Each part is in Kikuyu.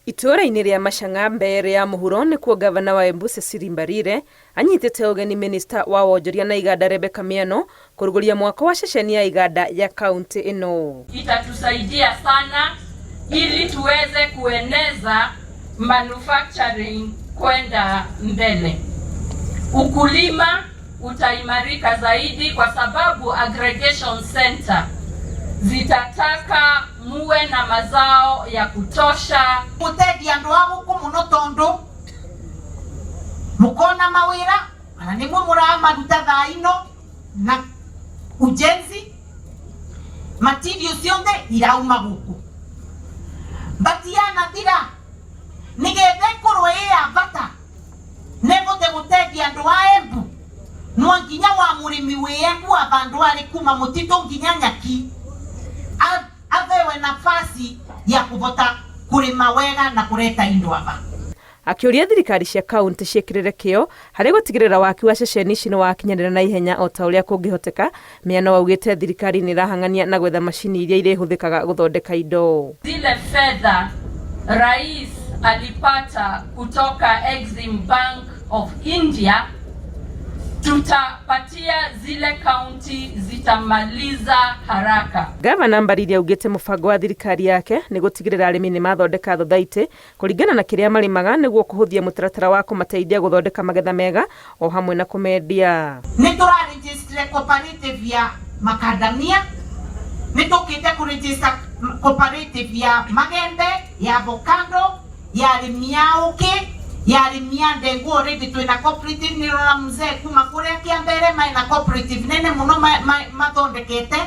Itũũra-inĩ rĩa Machang'a Mbeere ya mũhuro nĩkuo ngavana wa Embu Cecily Mbarire anyitĩte ũgeni mĩnĩsta wa wonjoria na iganda Rebecca Miano kũrugũria mwako wa ceceni ya iganda ya kauntĩ ĩno. Itatusaidia sana ili tuweze kueneza manufacturing kwenda mbele. Ukulima utaimarika zaidi kwa sababu aggregation center zitataka muwe na mazao ya kutosha. Gutethia andu a guku muno tondu mukona mawira ana nimwe muramaruta thaa ino na ujenzi material cionthe irauma guku batianathira nigetha ikorwo ĩ ya bata nevote gutethia andu a Embu no nginya wa murimi wi Embu avandu ari kuma mutitu nginya nyaki athewe nafasi ya kuvota kurima wega na kureta indo ava. Akĩũria thirikari cia kaunti ciĩkĩrĩre kĩo harĩ gũtigĩrĩra waki wa ceceni ici nĩ wakinyanĩra na ihenya o ta ũrĩa kũngĩhoteka. Miano augĩte thirikari nĩ ĩrahang'ania na gwetha macini iria irĩhũthĩkaga gũthondeka indo. Zile fedha rais alipata kutoka Exim Bank of India tutapatia zile kaunti zitamaliza haraka. Gavana Mbarire augĩte mũbango wa thirikari yake nĩ gũtigĩrĩra arĩmi nĩ mathondeka thothaitĩ kũringana na kĩrĩa marĩmaga nĩguo kũhũthia mũtaratara wa kũmateithia gũthondeka magetha mega o hamwe na kũmendia. Nĩ tũraregistre cooperative ya macadamia, nĩ tũkĩte kũregister cooperative ya magembe, ya avocado, ya arĩmi a ũkĩ, ya arĩmi a ndengu. Already twĩna cooperative nĩrora mzee kuma kũrĩa Kĩambere mena cooperative nene mũno mathondekete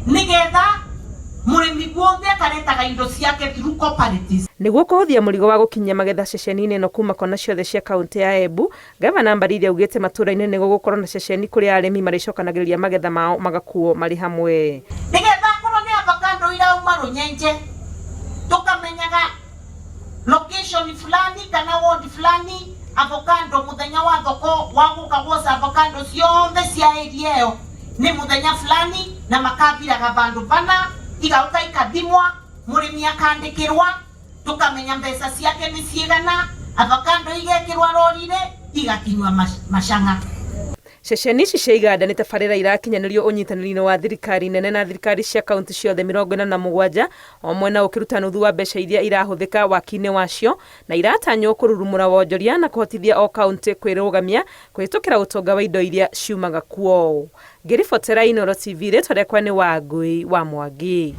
nĩgetha mũrĩmi guothe akaretaga indo ciake through cooperatives. Nĩguo kũhũthia mũrigo wa gũkinyia magetha ceceni-inĩ ĩno kuma kona ciothe cia kaunti ya Embu, Gavana Mbarire augĩte matũũra-inĩ nĩ gũgũkorwo na ceceni kũrĩa arĩmi marĩcokanagĩrĩria magetha mao magakuo marĩ hamwe. Nĩgetha akorwo nĩ avocado irauma rũnyenje tũkamenyaga location fulani kana ward fulani avocado muthenya wa thoko wa guka guoca avocado ciothe cia area ĩyo nĩ muthenya fulani na makathiraga vandu vana igauka ikathimwa mũrĩmi akandĩkĩrwa tukamenya mbeca ciake nĩ cigana avocado igekĩrwa rori-inĩ igakinywa Machang'a. Ceceni ici cia iganda nĩ tabarĩra irakinyanĩrio ũnyitanĩri-inĩ wa thirikari nene na thirikari cia kaunti ciothe 47 o mwena ũkĩruta nuthu wa mbeca iria irahũthĩka waki-inĩ wacio na iratanywo kũrurumũra wonjoria na kũhotithia o kaunti kwĩrũgamia kũhĩtũkĩra ũtonga wa indo iria ciumaga kuo. Ngĩribotera Inooro TV, rĩtwa rĩakwa nĩ Wangui wa Mwangi.